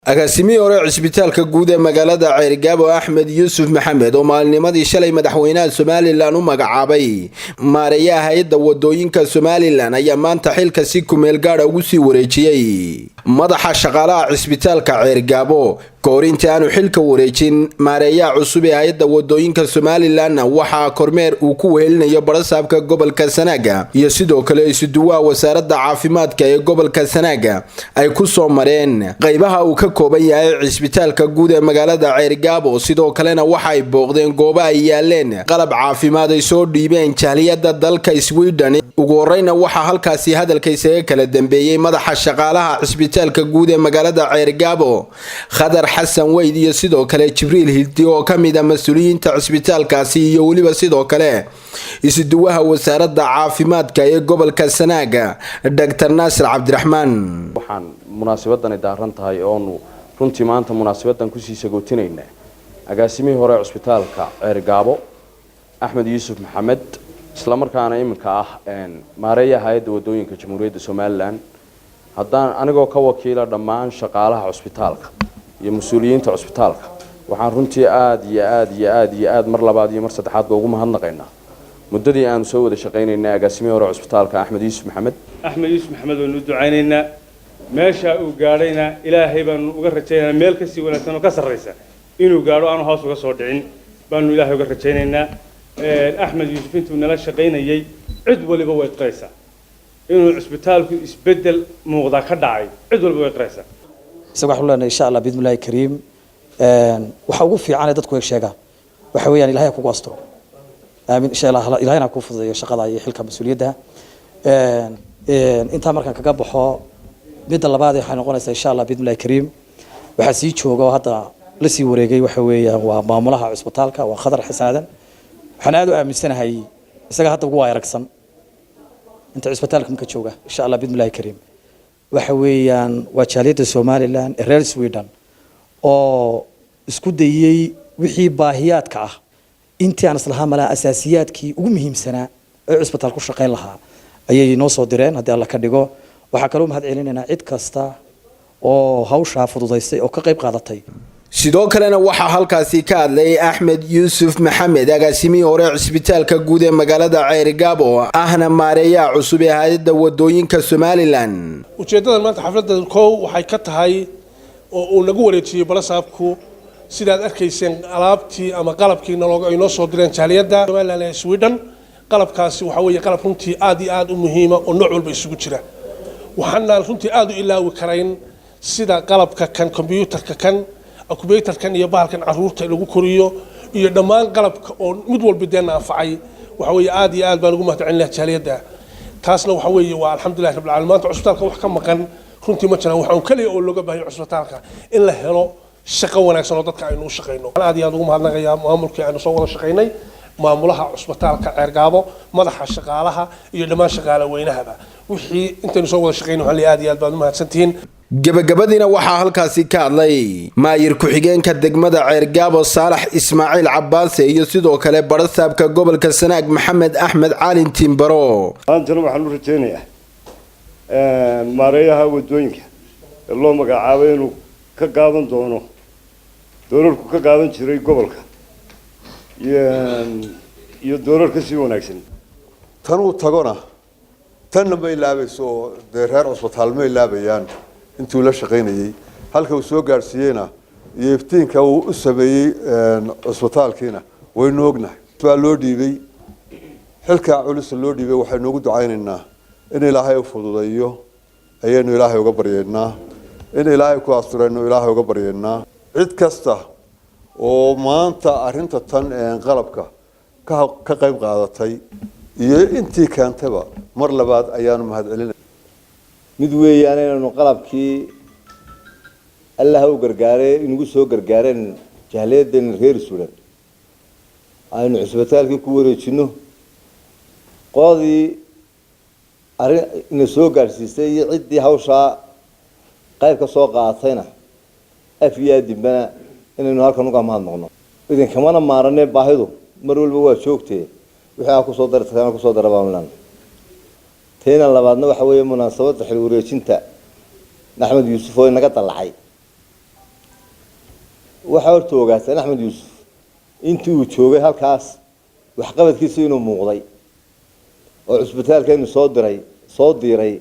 Agaasimihii hore cisbitaalka guud ee magaalada Ceerigaabo, Axmed Yuusuf Maxamed, oo maalinimadii shalay madaxweynaha Somaliland u magacaabay maareeyaha hay-adda wadooyinka Somaliland, ayaa maanta xilka si kumeel gaadha ugu sii wareejiyey madaxa shaqaalaha cisbitaalka Ceerigaabo. Kahor intii aanu xilka wareejin maareeyaha cusub ee hay-adda wadooyinka Somalilandna, waxaa kormeer uu ku wehelinayo barasaabka gobolka Sanaaga iyo sidoo kale isuduwaha wasaaradda caafimaadka ee gobolka Sanaaga ay ku soo mareen qaybaha uu ka kooban yahay cisbitaalka guud ee magaalada Ceerigaabo. Sidoo kalena waxa ay booqdeen gooba ay yaaleen qalab caafimaad ay soo dhiibeen jahliyadda dalka Sweden. Ugu horeyna waxaa halkaasi hadalka isaga kala dambeeyey madaxa shaqaalaha cisbitaalka guud ee magaalada Ceerigaabo, Khadar Xasan Weyd, iyo sidoo kale Jibriil Hildi oo ka mid a mas-uuliyiinta cisbitaalkaasi, iyo weliba sidoo kale isuduwaha wasaaradda caafimaadka ee gobolka Sanaaga, Dr Naasir Cabdiraxmaan. Waxaan munaasabadani daaran tahay oonu runtii maanta munaasabadan kusii sagootinaynaa agaasimihii hore cusbitaalka Ceerigaabo, Axmed Yuusuf Maxamed, islamarkaana iminka ah maareeyaha hay-adda wadooyinka Jamhuuriyadda Somaliland. Haddaan anigoo ka wakiila dhammaan shaqaalaha cusbitaalka iyo mas-uuliyiinta cusbitaalka, waxaan runtii aada iyo aada iyo aada iyo aada mar labaad iyo mar saddexaadba ugu mahadnaqaynaa muddadii aanu soo wada shaqaynaynay agaasimihii hore cusbitaalka, Axmed Yuusuf Maxamed. Axmed Yuusuf Maxamed waynu u ducaynaynaa. Meesha uu gaadhayna Ilaahay baanu uga rajaynaynaa meel kasii wanaagsan oo ka sarraysa inuu gaadho, aanu hoos uga soo dhicin baanu Ilaahay uga rajaynaynaa. Axmed Yuusuf intuu nala shaqaynayay, cid waliba way qiraysaa inuu cusbitaalku isbeddel muuqda ka dhacay, cid waliba way qiraysaa. Isaga waxaanu leenahay, insha Allah biidnillahi kariim, waxa ugu fiican ee dadku ay sheegaan waxa weeyaan Ilahay ha kugu asturo, aamin. Insha Allah Ilahayna kuu fududeeyo shaqada iyo xilka mas-uuliyadda. Intaa markaan kaga baxo, midda labaad waxay noqonaysaa, insha Allah biidnillahi kariim, waxaa sii jooga oo hadda la sii wareegay waxa weeyaan waa maamulaha cusbitaalka, waa Khadar Xasan Aadan. Waxaan aad u aaminsanahay isaga hadda ugu aragsan inta cusbitaalka marka jooga. Insha Allah biidnillahi kariim, waxa weeyaan waa jaaliyadda Somaliland ee reer Sweden oo isku dayey wixii baahiyaadka ah intii aan islahaa malaha asaasiyaadkii ugu muhiimsanaa ee cusbitaal ku shaqayn lahaa ayay noo soo direen. Haddii Alla ka dhigo, waxaa kaloo mahad celinaynaa cid kasta oo hawshaa fududaysay oo ka qayb qaadatay. Sidoo kalena waxaa halkaasi ka hadlay Axmed Yuusuf Maxamed, agaasimihii hore cisbitaalka guud ee magaalada Ceerigaabo, ahna maareeyaha cusub ee hay-adda wadooyinka Somaliland. Ujeeddadan maanta xafladdan kow waxay ka tahay oo uu nagu wareejiyey balasaabku, sidaad arkayseen, alaabtii ama qalabkii nalooga ay noo soo direen jaaliyadda Somaliland ee Sweden. Qalabkaasi waxa weeye qalab runtii aad iyo aad u muhiima oo nooc walba isugu jira. Waxaanaan runtii aad u ilaawi karayn sida qalabka kan combyuutarka kan combyuutarkan iyo bahalkan caruurta lagu koriyo iyo dhammaan qalabka oo mid walba deena anfacay. Waxa weeye aad iyo aad baan ugu mahadcelinaha jaaliyadda. Taasna waxa weeye waa alxamdulillahi rabbil caalamiin. Maanta cusbitaalka wax ka maqan runtii ma jiraan. Waxaan kaliya oo looga baahan cusbitaalka in la helo shaqo wanaagsan oo dadka aynu u shaqayno. Aad iyo aad ugu mahadnaqayaa maamulkii aynu soo wada shaqaynay, maamulaha cusbitaalka Ceergaabo, madaxa shaqaalaha iyo dhammaan shaqaale weynahaba. Wixii intaynu soo wada shaqaynay, waxaan leeyahay aad iyo aad baad u mahadsantihiin. Gebagabadiina waxaa halkaasi ka hadlay maayir ku-xigeenka degmada Ceergaabo, Saalax Ismaaciil Cabaase, iyo sidoo kale barasaabka gobolka Sanaag, Maxamed Axmed Caalin Tiimbaro. Maantana waxaan u rajaynayaa maareeyaha wadooyinka ee loo magacaabay inuu ka qaadan doono doorarku ka qaadan jiray gobolka iyo doorar ka sii wanaagsan. Tanuu tagona tanna ma ilaabayso oo dee reer cusbitaal ma ilaabayaan intuu la shaqaynayey, halka uu soo gaadhsiiyeyna iyo iftiinka uu u sameeyey cusbitaalkiina waynu ognahay. Baa loo dhiibay xilkaa culusa loo dhiibay. Waxaynu ugu ducaynaynaa in Ilaahay u fududeeyo ayaynu Ilaahay uga baryaynaa, in Ilaahay ku asturaynu Ilaahay uga baryaynaa. Cid kasta oo maanta arrinta tan qalabka ka qayb qaadatay iyo intii keentaba mar labaad ayaanu mahadcelinay. Mid weeyaan inaynu qalabkii Allaha u gargaaray inagu soo gargaareen jahliyadeena reer Suudan aynu cusbitaalkii ku wareejino. Qoladii arrin ina soo gaadhsiisay iyo ciddii hawshaa qayb ka soo qaadatayna af iyo adinbana inaynu halkan uga mahadnaqno. Idinkamana maaranee, baahidu mar walba waa joogtee, wixii aa kusoo dari tagtaana kusoo dara baanu leenahay. Tayna labaadna waxa weeye munaasabadda xil wareejinta Axmed Yuusuf oo inaga dallacay. Waxaa horta ogaataan Axmed Yuusuf intii uu joogay halkaas waxqabadkiisa inuu muuqday oo cusbitaalkeenu soo diray soo diiray.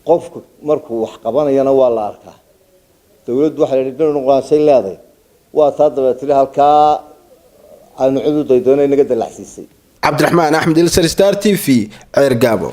Qofku markuu wax qabanayana waa la arkaa. Dawladdu waxay noqonaasay leedahay waa taa dabeetile halkaa aanu cid u daydoona inaga dallacsiisay. Cabdiraxmaan Axmed Ilsar, Star TV, Ceergaabo.